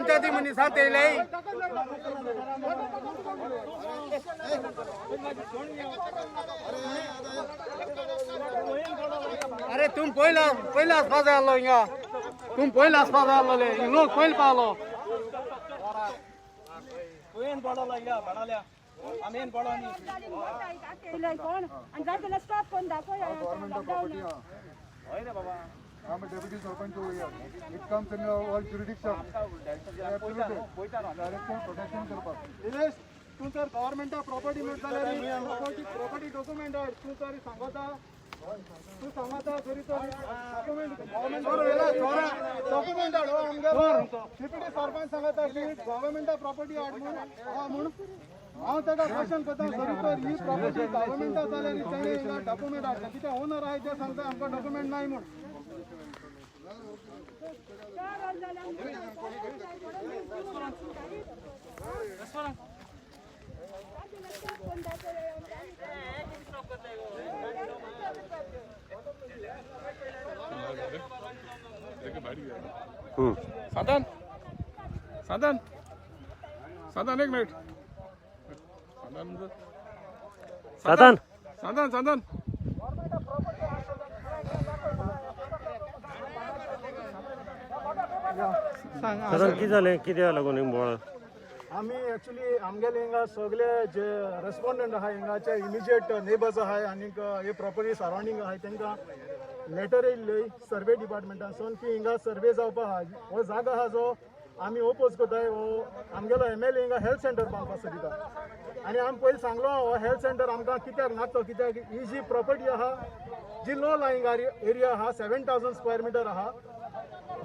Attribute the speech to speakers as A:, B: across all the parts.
A: पंचायती मनीस तेयले. अरे, तुम पयला पयले आसपा जाय आसलो हिंगा. तुम पयले आसपा जाय आसलोले. लोक पयले पावलो.
B: कोण आणि जाय जाल्यार स्टॉप करून दाखय lockdown.
C: I'm a deputy sarpanch over here. It comes in our jurisdiction. Absolutely. Direction protection करपाक.
D: निलेश, तूं जर गव्हर्मेंटा प्रॉपर्टी मेळटा जाल्यार प्रॉपर्टी डॉक्युमेंट हाड. तूं जर सांगता, तूं सांगता सरी तर डॉक्युमेंट गव्हर्मेंट डॉक्युमेंट हाड. हो आमगेलो डेप्युटी सरपंच सांगता की गव्हर्मेंटा प्रॉपर्टी हाड म्हूण आहा म्हूण. हांव ताका क्वेश्चन करता, सरी तर ही प्रॉपर्टी गव्हर्मेंटा जाल्यार तेणें डॉक्युमेंट हाडले. कित्याक ओनर आहाय ते सांगता आमकां डॉक्युमेंट नाय म्हूण.
B: 4 वर जाल्यार स्टॉप करून दाखय.
E: साधन, साधन, साधन, एक मिनिट साधन.
F: साधन.
E: साधन, साधन.
F: साधन, कितें जालें? कित्याक लागून ही बोवाळ?
D: आमी एक्चुली आमगेले हिंगा सगळे जे रेस्पॉन्डंट आहाय, हिंगाचे इमिजिएट नेबर्स आहाय आनीक हे प्रॉपर्टी सरावंडींग आहाय, तांकां लेटर येयल्ली सर्वे डिपार्टमेंटासून की हिंगा सर्वे जावपा आहा. हो जागो आहा जो आमी ओपोज करताय, हो आमगेलो एमएलए हिंगा हेल्थ सेंटर बांदपाक सोदिता. आनी आमी पयलीं सांगलो, हो हेल्थ सेंटर आमकां कित्याक नाका? कित्याक ही जी प्रॉपर्टी आहा, जी लो लायिंग एरिया आहा, 7000 स्क्वेअर मिटर आहा,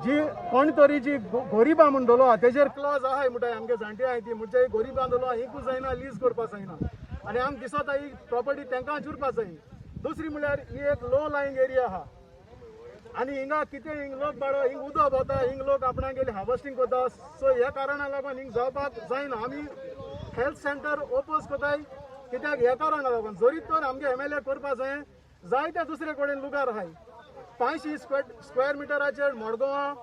D: जी कोण तरी जी गोरिबा म्हणटलो आहा, तेजेर क्लॉज आहाय म्हणटा. आमगे जाणटे आहाय ती म्हणजे गोरिबां दवरलो हिंकूय जायना, लीज करपा जायना. आनी आमकां दिसता ही प्रॉपर्टी तांकांच उरपा जाय. दुसरी म्हणल्यार ही एक लो लायिंग एरिया आहा आनी हिंगा कितें हिंग लोक बाडो हिंग उदक वता, हिंग लोक आपणागेली हार्वेस्टिंग करता. सो ह्या कारणा लागून हिंग जावपाक जायना. आमी हेल्थ सेंटर ओपोज करताय कित्याक ह्या कारणा लागून. जरी तर आमगे एमएलए करपा जाय, जायते दुसरे कडेन लुगार आहाय. 500 स्क्वेअर मिटराचेर मडगांवां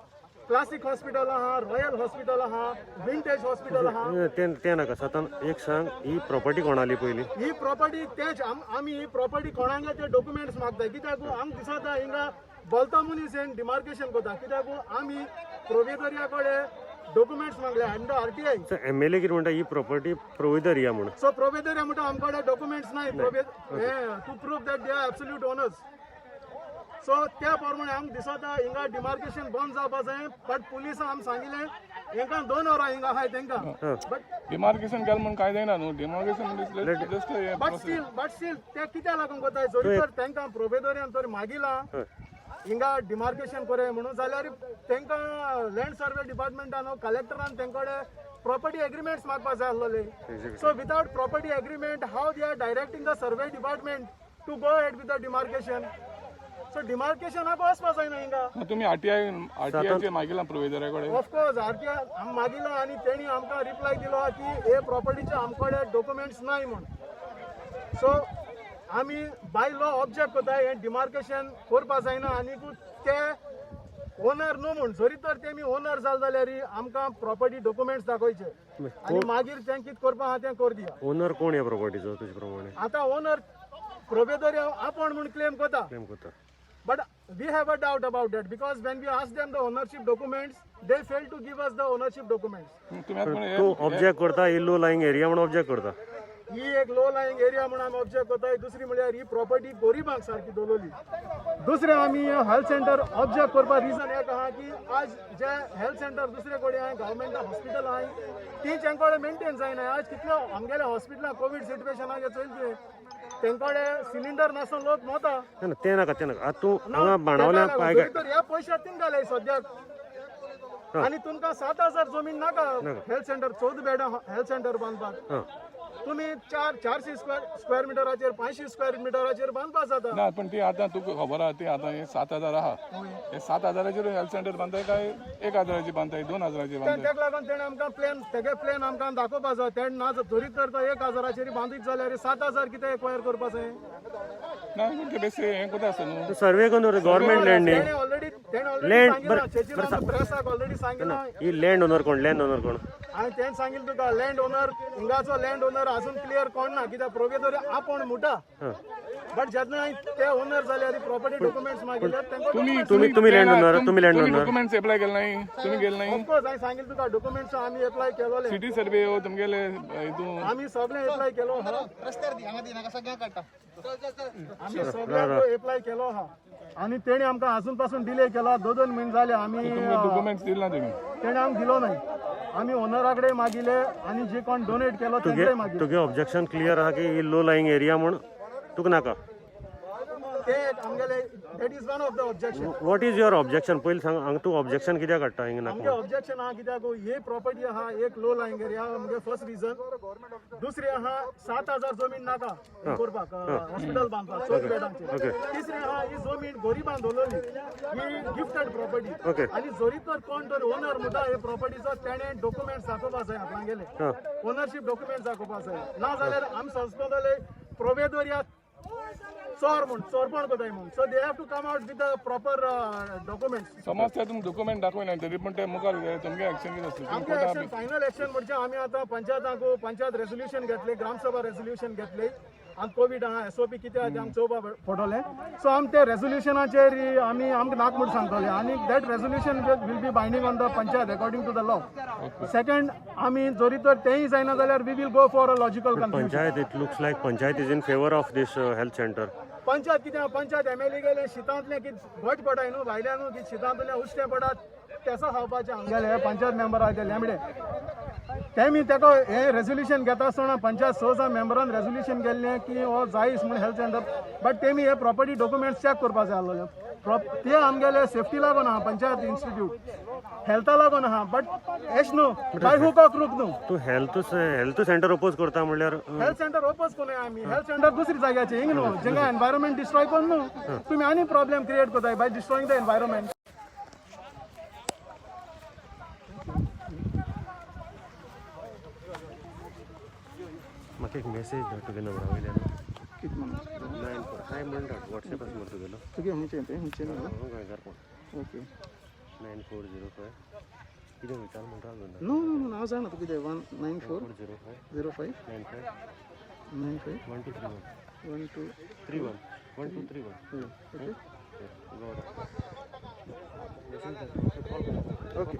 D: क्लासीक हॉस्पिटल आहा, रॉयल हॉस्पिटल आहा, विंटेज हॉस्पिटल आहा.
F: तें तें नाका सातान, एक सांग, ही प्रॉपर्टी कोणाली पयली?
D: ही प्रॉपर्टी तेच आमी ही प्रॉपर्टी कोणाक ते डॉक्युमेंट्स मागता. कित्याक आमकां दिसता हिंगा बोलतो मनीस हें डिमार्केशन करता. कित्याक आमी प्रोवेदोरिया कडेन डॉक्युमेंट्स मागले अंडर आरटीआय.
F: एमएलए कितें म्हणटा, ही प्रॉपर्टी प्रोविदरिया म्हूण.
D: सो प्रोवेदोरिया म्हणटा आमकडे डॉक्युमेंट्स नाही to prove that they are absolute owners. So त्या प्रमाणे आमकां दिसता हिंगा डिमार्केशन बंद जावपा जाय. बट पुलिसां आमी सांगिल्लें हेंकां 2 वरां हिंगा आहाय तेंकां, बट
E: डिमार्केशन केलें म्हणून काय जायना न्हू. Demarcation just
D: but still ते कित्याक लागून करताय? जरी तर तेंकां प्रोवेदोरियान तर मागिलां हिंगा डिमार्केशन करे म्हणून जाल्यार तेंकां लँड सर्वे डिपार्टमेंटान, कलेक्टरान तेंकडे प्रॉपर्टी एग्रीमेंट्स मागपा जाय आसलोले. So without property agreement, how they are directing the survey department to go ahead with the demarcation? So डिमार्केशनाक वचपा जायना हिंगा.
E: तुमी आरटीआय आरटीआयचे मागिलां प्रोविजरा कडेन?
D: ऑफकोर्स, आरटीआय आमी मागिलां आनी तेणी आमकां रिप्लाय दिलो की हे प्रॉपर्टीचे आमकडे डॉक्युमेंट्स नाय म्हूण. सो आमी बाय लॉ ऑब्जेक्ट करता, हें डिमार्केशन करपा जायना आनीकूय ते ओनर न्हू म्हूण. जरी तर तेमी ओनर जाले जाल्यार आमकां प्रॉपर्टी डॉक्युमेंट्स दाखोवचे आनी मागीर तें कितें करपा आहा तें कर दिया.
F: ओनर कोण ह्या प्रॉपर्टीचो तुजे प्रमाणे?
D: आतां ओनर प्रोवेदोर आपूण म्हूण क्लेम करता.
F: क्लेम करता.
D: But we have a doubt about that because when we asked them the ownership documents, they failed to give us the ownership documents.
E: तुमी आतां
F: तूं ऑब्जेक्ट करता, ही लो लाईंग एरिया म्हणून ऑब्जेक्ट करता.
D: ही एक लो लाईंग एरिया म्हणून आमी ऑब्जेक्ट करता. दुसरी म्हळ्यार ही प्रॉपर्टी गरिबांक सारकी दवरली. दुसरें, आमी हेल्थ सेंटर ऑब्जेक्ट करपा रिजन एक आहा की आज जे हेल्थ सेंटर दुसरे कडेन आहाय, गव्हर्मेंटा हॉस्पिटल आहाय, ती तेंकडे मेंटेन जायना. आज कितल्या आमगेल्या हॉस्पिटलां कोवीड सिट्युएशनाक चोयल तुवें, तेंकडे सिलिंडर नासून लोक मरता.
F: ना, तें नाका, तें नाका. आतां तूं हांगा बाणावल्या पाय
D: तर ह्या पयशात थिंग घालय सद्याक आनी तुमकां 7000 जमीन नाका हेल्थ सेंटर 14 बेडां हेल्थ सेंटर बांदपाक?
F: हां.
D: तुमी 400 स्क्वेअर मिटराचेर 500 स्क्वेअर मिटराचेर बांदपा जाता.
E: ना, पण ती आतां तुका खबर आहा, ती आतां हे 7,000 आहा, हे 7,000चेर हेल्थ सेंटर बांदताय काय 1,000ची बांदताय, 2,000ची बांदताय?
D: तेका लागून तेणें आमकां प्लॅन, तेगे प्लॅन आमकां दाखोवपा जाय. तेणें ना जरी तर तो 1,000चेर बांदीत जाल्यार 7,000 कितें एक्वायर करपा जाय?
E: ना, पूण ते बेश्टे हें कोता आसता न्हू.
F: सर्वे करून गव्हर्मेंट लँड न्ही.
D: तेणें ऑलरेडी तेणें ऑलरेडी
F: Land,
D: सांगिलां,
F: बरं,
D: चेचिलान प्रेसाक ऑलरेडी सांगिलां.
F: ही लँड ओनर कोण? लँड ओनर कोण?
D: हांवें तेंच सांगिल्लें तुका, लँड ओनर हिंगाचो लँड ओनर अजून क्लियर कोण ना, कित्याक प्रोवेदोर आपोण म्हणटा, बट जेन्ना हांवें ते ओनर जाल्यार प्रॉपर्टी डॉक्युमेंट्स मागिल्ले तांकां.
F: तुम्ही land owner, तुम्ही land owner.
E: Documents apply केले नाही, तुम्ही गेले नाही?
D: ऑफकोर्स, हांवें सांगिल्लें तुका, डॉक्युमेंट्स आमी एप्लाय केलोले.
E: सिटी सर्वे हो तुमगेले हितून.
D: आमी सगळें एप्लाय केलो आहा, आमी सगळ्यांक एप्लाय केलो आहा आनी तेणी आमकां अजून पासून डिले केला. 2-2 म्हयने जाले आमी.
E: तुमकां डॉक्युमेंट्स दिले ना तेणी?
D: तेणी आमकां दिलो नाही. आमी ओनरा कडेन मागिले आनी जे कोण डोनेट केलो
F: तुगे
D: तेंकडे मागिले.
F: तुगे ऑब्जेक्शन क्लियर आहा की ही लो लाईंग एरिया म्हूण तुका नाका.
D: ते एक आमगेले, that is one of the objection.
F: What is your objection पयलीं सांग. हांगा तूं ऑब्जेक्शन कित्याक काडटा हिंगा नाका?
D: आमगे ऑब्जेक्शन आहा कित्याक ही प्रॉपर्टी आहा एक लो लाईंग एरिया, आमगे फर्स्ट रिजन. दुसरी आहा, 7,000 जमीन नाका हे करपाक, हॉस्पिटल बांदपाक 14 बेडांचे. तिसरी आहा, ही जमीन गरिबान दवरली, ही गिफ्टेड प्रॉपर्टी. आनी जरी तर कोण तर ओनर म्हणटा हे प्रॉपर्टीचो, तेणें डॉक्युमेंट्स दाखोवपा जाय, आपणागेले ओनरशीप डॉक्युमेंट्स दाखोवपा जाय. ना जाल्यार आमी समजतले प्रोवेदोर या चोर म्हूण, चोरपण करताय म्हूण. So they have to come out with the proper documents.
E: समज ते तुमकां डॉक्युमेंट दाखयना तरी पण ते मुखार तुमगे एक्शन कितें आसतलें?
D: आमचे एक्शन, फायनल एक्शन म्हणजे आमी आतां पंचायतांक पंचायत रेजोल्युशन घेतले, ग्रामसभा रेजोल्युशन घेतले आनी कोवीड आहा, एसओपी कितें आहा तें आमकां चोवपा पडटलें. सो आमी ते रेजोल्युशनाचेर आमी आमकां नाक म्हूण सांगतले आनी that resolution will be binding on the panchayat according to the law. Second, आमी जरी तर तेंय जायना जाल्यार we will go for a logical conclusion.
F: Panchayat, it looks like panchayat is in favour of this health centre.
D: Panchayat कितें आहा, panchayat MLA गेले शितांतलें कितें घट पडाय न्हू, भायल्यान न्हू, कितें शितांतलें उश्टें पडात तेसो खावपाचें. आमगेले पंचायत मेंबर आहा ते लेमडे, तेमी तेका हें रेजोल्युशन घेता आसतना पंचायत 6 जाण मेंबरान रेजोल्युशन केल्लें की हो जायच म्हूण हेल्थ सेंटर, बट तेमी हे प्रॉपर्टी डॉक्युमेंट्स चॅक करपा जाय आसलेले. ते आमगेले सेफ्टी लागून आहा, पंचायत इन्स्टिट्यूट हेल्था लागून आहा, बट एश न्हू, बाय हुक ऑर क्रूक न्हू.
F: तूं हेल्थ हेल्थ सेंटर ओपोज करता म्हणल्यार
D: हेल्थ सेंटर ओपोज कोन्नाय आमी. हेल्थ सेंटर दुसरी जाग्याचे हिंग न्हू, जेंगा एनवायरमेंट डिस्ट्रॉय कोन्न न्हू. तुमी आनी प्रॉब्लेम क्रिएट करताय बाय डिस्ट्रॉइंग the environment.
F: म्हाका एक मेसेज धाड तुगे नंबरा वयल्यान. 94 हाय म्हण धाड, वॉट्सॅप आसा मरे तुगेलो?
D: तुगे खंयचें तें, खंयचें?
F: हांव गोंयकार कोण.
D: ओके.
F: 9405 कितें विचार म्हणटा?
D: नो नो नो, हांव जाणा तूं कितें, 194
F: 405
D: 05
F: 95
D: 95
F: 1231.
D: 12
F: 31, 1231.
D: Okay.
F: Okay.
D: Okay.